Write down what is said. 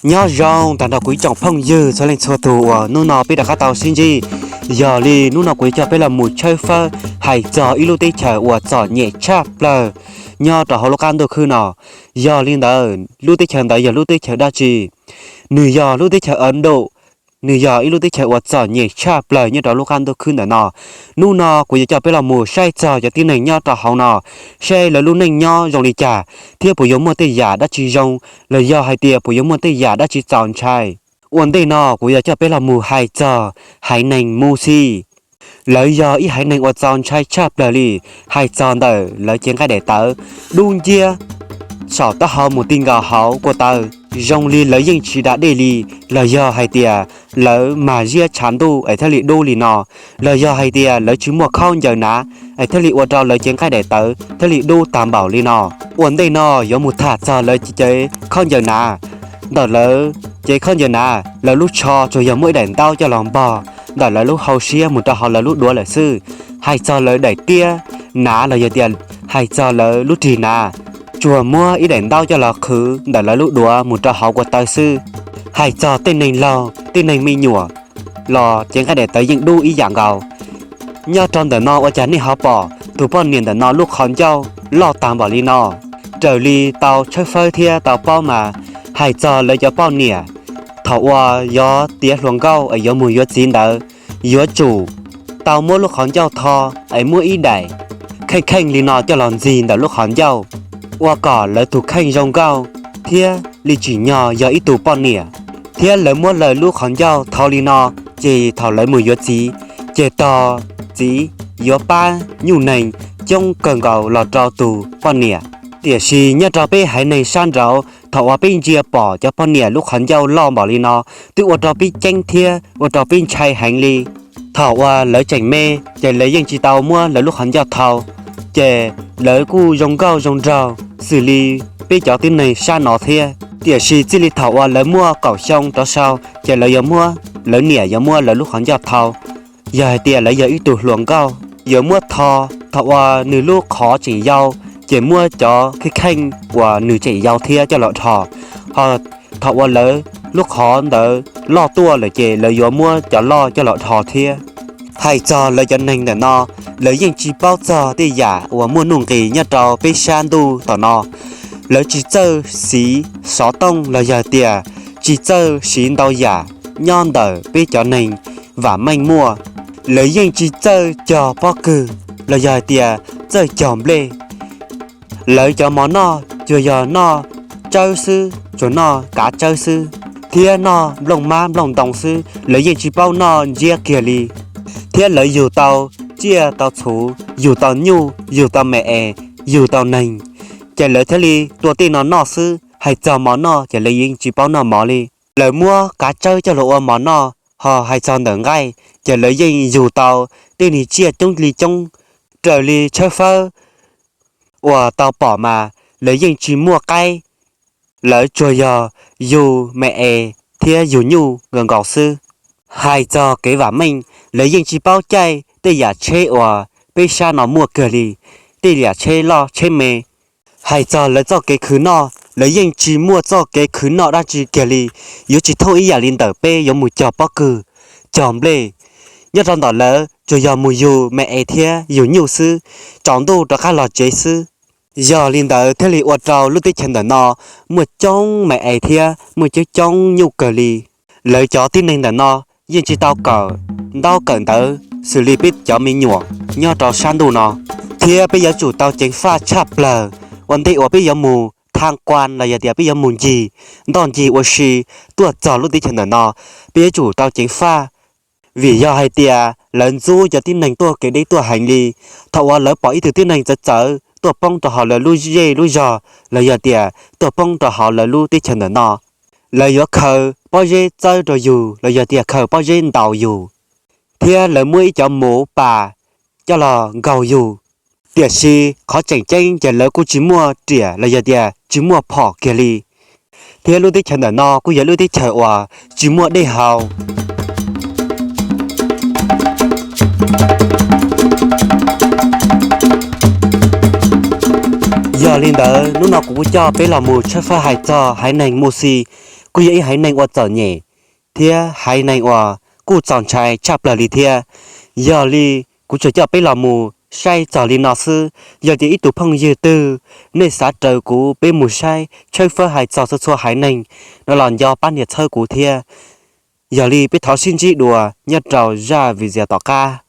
Nyob zoo tag nrho kuv ib tsoom phooj ywg txhua leej txhua tus uas hnub no peb rov qab tau sib ntsib. Yog li hnub no kuv yuav coj peb los mus tshawb fawb hais txog ib lub teb chaws uas txom nyem tshaj plaws nyob rau hauv lub qab ntuj khwb no. Yog li ntawd lub teb chaws ntawd yog lub teb chaws dab tsi? Nws yog lub teb chaws Aws Dum, nws yog ib lub teb chaws uas txom nyem tshaj plaws nyob rau lub qab ntuj khwb ntawm no. Hnub no kuv yuav coj peb los mus saib txog cov tib neeg nyob rau hauv no, saib lawv lub neej nyob zoo li cas thiab puas yuav muaj tej yam dab tsi zoo, los yog hais tias puas yuav muaj tej yam dab tsi txaus ntshai. Ua ntej no kuv yuav coj peb los mus hais txog haiv neeg Mus Xis. Lawv yog ib haiv neeg uas txaus ntshai tshaj plaws li. Hais txog ntawm lawv cev nqaij daim tawv dub nciab saum taub hau mus ti nkaus hauv ko taw, zoo li lawv yeej tsis da dej li, los yog hais tias lawv mag ziab tshav ntuj es thiaj li dub li no, los yog hais tias lawv tsis muaj khaub ncaws hnav es thiaj li ua rau lawv cev nqaij daim tawv thiaj li dub tag npaum li no. Ua ntej no yuav mus tham txog lawv cev khaub ncaws hnav. Ntawm lawv cev khaub ncaws hnav, lawv lub tsho tsuas yog muaj ib daim ntaub coj los npog ntawm lawv lub hauv siab mus rau hauv lawv lub duav lawm xwb. Hais txog lawv daim tiab hnav los yog tias hais txog lawv lub rig hnav, tsuas muab ib daim ntaub coj los qhwv ntawm lawv lub duav mus rau hauv ko taw xwb. Hais txog tej neeg laug tej neeg me nyuam los cev nqaij daim tawv yeej dub ib yam nkaus. Nyob rau ntawm no ua cas nej ho pom tus poj niam ntawm no lub qhov ncauj loj tag npaum li no? Raws li tau tshawb fawb thiab tau paub mas, hais txog lawv cov poj niam, thaum uas yuav tiav hluas nkauj es yuav mus yuav txiv ntawd, yuav tsum tau muab lub qhov ncauj tho es muab ib daim kheej kheej li no coj los ntxig ntawm lub qhov ncauj, ua kom lawv tus kheej zoo nkauj thiab li tsim nyog yog ib tug poj niam. Thiab lawv muab lawv lub qhov ncauj tho li no, ces thaum lawv mus yuav txiv, ces tog txiv yuav pab nyuj neeg coob kawg nkaus los rau tus poj niam. Tiam sis nyob rau peb haiv neeg sab nraud, thaum uas peb ntsia pom cov poj niam lub qhov ncauj loj npaum li no, twb ua rau peb ceeb thiab ua rau peb ntshai heev li. Thaum uas lawv tseem me, ces lawv yeej tsis tau muab lawv lub qhov ncauj thau, ces lawv kuj zoo nkauj zoo nraug xws li peb cov tib neeg sab no thiab. Tiam sis txij li thaum uas lawv muaj kaum xyoo rov sau, ces lawv yuav muab, lawv niam yuav muab lawv lub qhov ncauj thau. Yog hais tias lawv yog ib tug hluas nkauj, yuav muab tho thaum uas nws lub qhov tseem yau, ces muab cov kheej kheej uas nws tseem yau thiab coj los dhos. Ho thaum uas lawv lub qhov ntawd loj tuaj lawm ces lawv yuav muab cov loj coj los dhos thiab. Hais txog lawv cov neeg ntawm no, lawv yeej tsis paub txog tej yam uas muaj nuj nqis nyob rau peb sab ntuj tom no. Lawv tsis txawj siv xov tooj los yog tias tsis txawj siv ntau yam nyob ntawm peb cov neeg vam meej muaj. Lawv yeej tsis txawj cog pob kws los yog hais tias txawj cog nplej. Lawv cov mov noj tsuas yog noj tsawb xwb, tsuas noj kav tsawb xwb, thiab noj nplooj mab nplooj ntoo xwb, lawv yeej tsis paub noj ntsiab kiag li. Thiab lawv yug tau tsiaj tau txhu, yug tau nyuj, yug tau me es, yug tau neeg, ces lawv thiaj li tua tej no noj xwb. Hais txog mov noj ces lawv yeej tsis paub noj mov li. Lawv muab kav tsawb coj los ua mov noj, ho hais txog ntawm nqaij, ces lawv yeej yug tau tej niag tsiaj coob li coob. Raws li tshawb fawb uas tau pom mas lawv yeej tsis muaj qaib, lawv tsuas yog yug me es thiab yug nyuj nkaus nkaus xwb. Hais txog kev vam meej, lawv yeej tsis paub caij tej yam tsheb uas peb sab no muaj kiag li, tej yam tsheb loj tsheb me. Hais txog lawv txoj kev khwv noj, lawv yeej tsis muaj txoj kev khwv noj dab tsi kiag li, yuav tsis thooj ib yam li ntawm peb yuav mus cog pob kws, cog nplej. Nyob rau ntawm lawv tsuas yog mus yug me es thiab yug nyuj xwb, tsaus ntuj rov qab los tsev xwb. Yog li ntawd thiaj li ua rau lub teb chaws ntawm no muaj coob me es thiab muaj coob coob nyuj kawg li. Lawv cov tib neeg ntawm no yeej tsis tau kawm ntaub kawm ntawv xws li peb cov me nyuam nyob rau sab ntuj no, thiab peb yuav tsum tau ceev faj tshaj plaws. Ua ntej uas peb yuav mus tham quan los yog tias peb yuav mus ncig ntoj ncig ua si tuaj txog lub teb chaws ntawm no, peb yuav tsum tau ceev faj, vim yog hais tias lawv ntxub cov tib neeg tuaj kev deb tuaj heev li. Thaum uas lawv pom ib tug tib neeg txawv txawv tuaj poob rau hauv lawv lub zej lub zog los yog tias tuaj poob rau hauv lawv lub teb chaws ntawm no, lawv yuav khaws pob zeb txawb rau yug los yog tias khaws pob zeb ntaus yug, thiab lawv muab ib cov muv pas coj los nkaug yug. Tiam sis qhov tseem ceeb ces lawv kuj tsis muaj riam los yog tias tsis muaj phom kiag li, thiab lub teb chaws ntawm no kuj yog lub teb chaws uas tsis muaj dej haus. Yog li ntawd hnub no kuv kuj coj peb los mus tshawb fawb hais txog haiv neeg Mus Xis, kuj yog ib haiv neeg uas txom nyem thiab haiv neeg uas kuj txaus ntshai tshaj plaws li thiab. Yog li kuv tsuas coj peb los mus saib txog li no xwb. Yog tias ib tug phooj ywg twg nej xav raws kuv peb mus saib tshawb fawb hais txog txhua txhua haiv neeg no los nco pab nias txhawb kuv thiab. Yog li peb thov sib ntsib dua nyob rau zaj video tom qab.